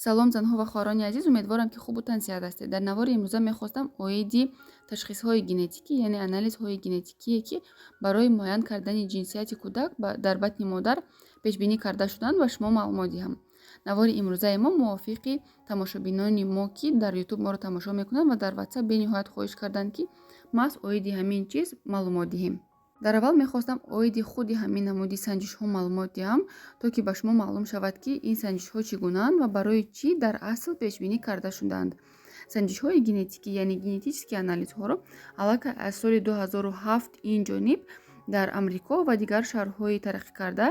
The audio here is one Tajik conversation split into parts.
Салом, занҳо ва хоҳарони азиз! Умедворам, ки хубу тансиҳат ҳастед. Дар навори имрӯза мехостам оиди ташхисҳои генетикӣ, яъне анализҳои генетикие, ки барои муайян кардани ҷинсияти кӯдак дар батни модар пешбинӣ карда шуданд, ба шумо маълумот диҳам. Навори имрӯзаи мо мувофиқи тамошобинони мо, ки дар Ютуб моро тамошо мекунанд ва дар Ватсап бениҳоят хоҳиш карданд, ки маҳз оиди ҳамин чиз маълумот диҳем. Дар аввал мехостам оиди худи ҳамин намуди санҷишҳо маълумот диҳам, то ки ба шумо маълум шавад, ки ин санҷишҳо чӣ гунаанд ва барои чӣ дар асл пешбинӣ карда шудаанд. Санҷишҳои генетикӣ, яъне генетический анализҳоро аллакай аз соли 2007 ин ҷониб дар Амрико ва дигар шаҳрҳои тараққикарда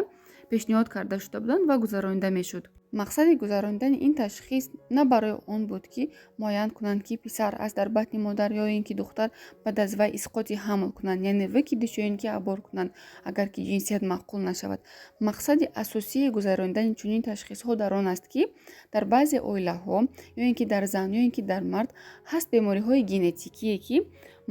пешниҳод карда шуда буданд ва гузаронида мешуд. Мақсади гузаронидани ин ташхис на барои он буд, ки муайян кунанд, ки писар аст дар батни модар ё ин ки духтар, баъд аз вай исқоти ҳамл кунанд, яъне выкидыш ё ин ки аборт кунанд, агар ки ҷинсият маъқул нашавад. Мақсади асосии гузаронидани чунин ташхисҳо дар он аст, ки дар баъзе оилаҳо, ё ин ки дар зан, ё ин ки дар мард ҳаст бемориҳои генетикие, ки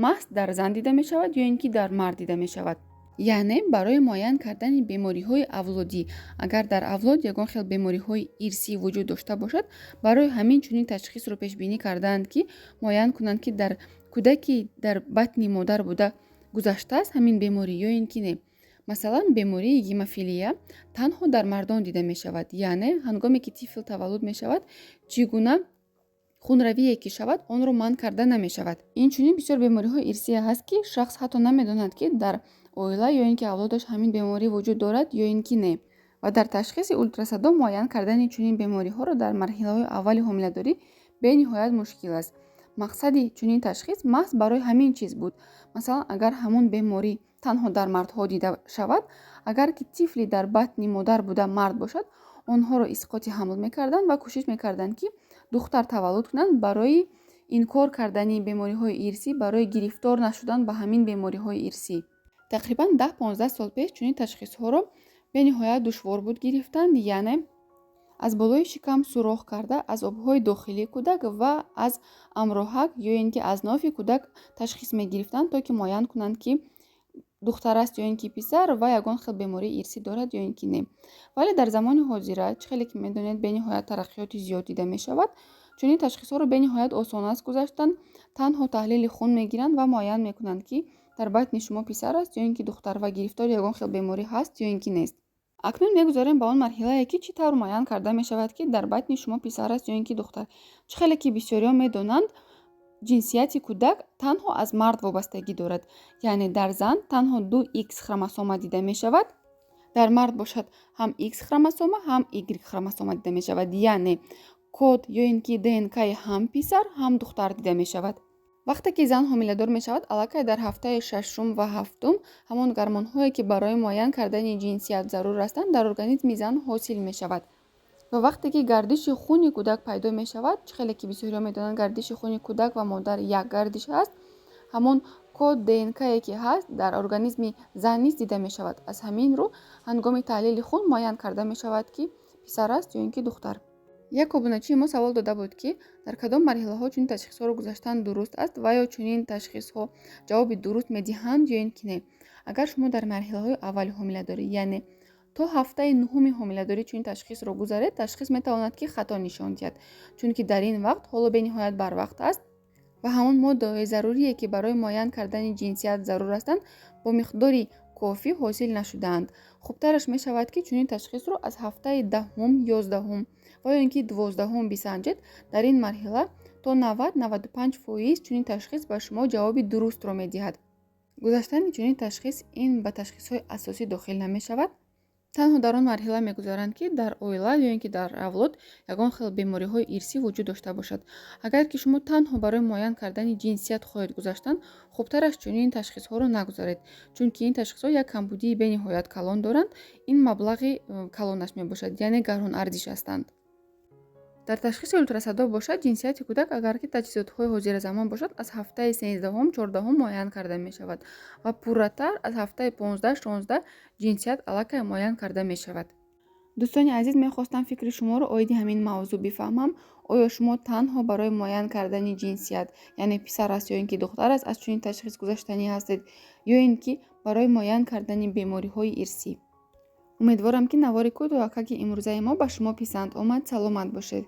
маҳз дар зан дида мешавад ё ин ки дар мард дида мешавад. Яъне барои муайян кардани бемориҳои авлодӣ. Агар дар авлод ягон хел бемориҳои ирсӣ вуҷуд дошта бошад, барои ҳамин чунин ташхисро пешбинӣ кардаанд, ки муайян кунанд, ки дар кӯдаки дар батни модар буда гузаштааст ҳамин беморӣ ё ин ки не. Масалан, бемории гемофилия танҳо дар мардон дида мешавад, яъне ҳангоме ки тифл таваллуд мешавад, чӣ гуна хунравие ки шавад, онро манъ карда намешавад. Инчунин бисёр бемориҳои ирсие ҳаст, ки шахс ҳатто намедонад, ки дар оила ё ин ки авлодаш ҳамин беморӣ вуҷуд дорад ё ин ки не. Ва дар ташхиси ултрасадо муайян кардани чунин бемориҳоро дар марҳилаҳои аввали ҳомиладорӣ бениҳоят мушкил аст. Мақсади чунин ташхис маҳз барои ҳамин чиз буд. Масалан, агар ҳамон беморӣ танҳо дар мардҳо дида шавад, агар ки тифли дар батни модар буда мард бошад, онҳоро исқоти ҳамл мекарданд ва кӯшиш мекарданд, ки духтар таваллуд кунанд, барои инкор кардани бемориҳои ирсӣ, барои гирифтор нашудан ба ҳамин бемориҳои ирсӣ. Тақрибан 10-15 сол пеш чунин ташхисҳоро бениҳоят душвор буд гирифтан, яъне аз болои шикам сурох карда, аз обҳои дохилии кӯдак ва аз амроҳак ё ин ки аз нофи кӯдак ташхис мегирифтанд, то ки муайян кунанд, ки духтар аст ё ин ки писар ва ягон хел бемории ирсӣ дорад ё ин ки не. Вале дар замони ҳозира, чӣ хеле ки медонед, бениҳоят тараққиёти зиёд дида мешавад. Чунин ташхисҳоро бениҳоят осон аст гузаштан. Танҳо таҳлили хун мегиранд ва муайян мекунанд, ки дар батни шумо писар аст ё ин ки духтар ва гирифтори ягон хел беморӣ ҳаст ё ин ки нест. Акнун мегузарем ба он марҳилае, ки чӣ тавр муайян карда мешавад, ки дар батни шумо писар аст ё ин ки духтар. Чӣ хеле ки бисёриҳо медонанд, ҷинсияти кӯдак танҳо аз мард вобастагӣ дорад, яъне дар зан танҳо ду Х хромосома дида мешавад, дар мард бошад ҳам Х хромосома, ҳам Y хромосома дида мешавад, яъне код ё ин ки ДНКи ҳам писар, ҳам духтар дида мешавад. Вақте ки зан ҳомиладор мешавад, аллакай дар ҳафтаи шашум ва ҳафтум ҳамон гормонҳое, ки барои муайян кардани ҷинсият зарур ҳастанд, дар организми зан ҳосил мешавад. Ва вақте ки гардиши хуни кӯдак пайдо мешавад, чӣ хеле ки бисёриҳо медонанд, гардиши хуни кӯдак ва модар як гардиш аст, ҳамон код ДНКе, ки ҳаст, дар организми зан низ дида мешавад. Аз ҳамин рӯ ҳангоми таҳлили хун муайян карда мешавад, ки писар аст ё ин ки духтар. Як обуначии мо савол дода буд, ки дар кадом марҳилаҳо чунин ташхисҳоро гузаштан дуруст аст ва ё чунин ташхисҳо ҷавоби дуруст медиҳанд ё ин ки не. Агар шумо дар марҳилаҳои аввали ҳомиладорӣ, яъне то ҳафтаи нуҳуми ҳомиладорӣ, чунин ташхисро гузаред, ташхис метавонад, ки хато нишон диҳад, чунки дар ин вақт ҳоло бениҳоят барвақт аст ва ҳамон моддаҳои зарурие, ки барои муайян кардани ҷинсият зарур ҳастанд, бо миқдори кофӣ ҳосил нашудаанд. Хубтараш мешавад, ки чунин ташхисро аз ҳафтаи 10-ум, 11-ум ва ё ин ки 12-ум бисанҷед. Дар ин марҳила то 90-95% чунин ташхис ба шумо ҷавоби дурустро медиҳад. Гузаштани чунин ташхис ин ба ташхисҳои асосӣ дохил намешавад. Танҳо дар он марҳила мегузаранд, ки дар оила ё ин ки дар авлод ягон хел бемориҳои ирсӣ вуҷуд дошта бошад. Агар ки шумо танҳо барои муайян кардани ҷинсият хоҳед гузаштан, хубтараш чунин ташхисҳоро нагузаред, чунки ин ташхисҳо як камбудии бениҳоят калон доранд. Ин маблағи калонаш мебошад, яъне гаронарзиш ҳастанд. Дар ташхиси ултрасадо бошад, ҷинсияти кӯдак, агар ки таҷҳизотҳои ҳозиразамон бошад, аз ҳафтаи 13-ум, 14-ум муайян карда мешавад ва пурратар аз ҳафтаи 15, 16 ҷинсият аллакай муайян карда мешавад. Дӯстони азиз, мехостам фикри шуморо оиди ҳамин мавзӯъ бифаҳмам. Оё шумо танҳо барои муайян кардани ҷинсият, яъне писар аст ё ин ки духтар аст, аз чунин ташхис гузаштанӣ ҳастед ё ин ки барои муайян кардани бемориҳои ирсӣ? Умедворам, ки навори кӯтоҳакаки имрӯзаи мо ба шумо писанд омад. Саломат бошед.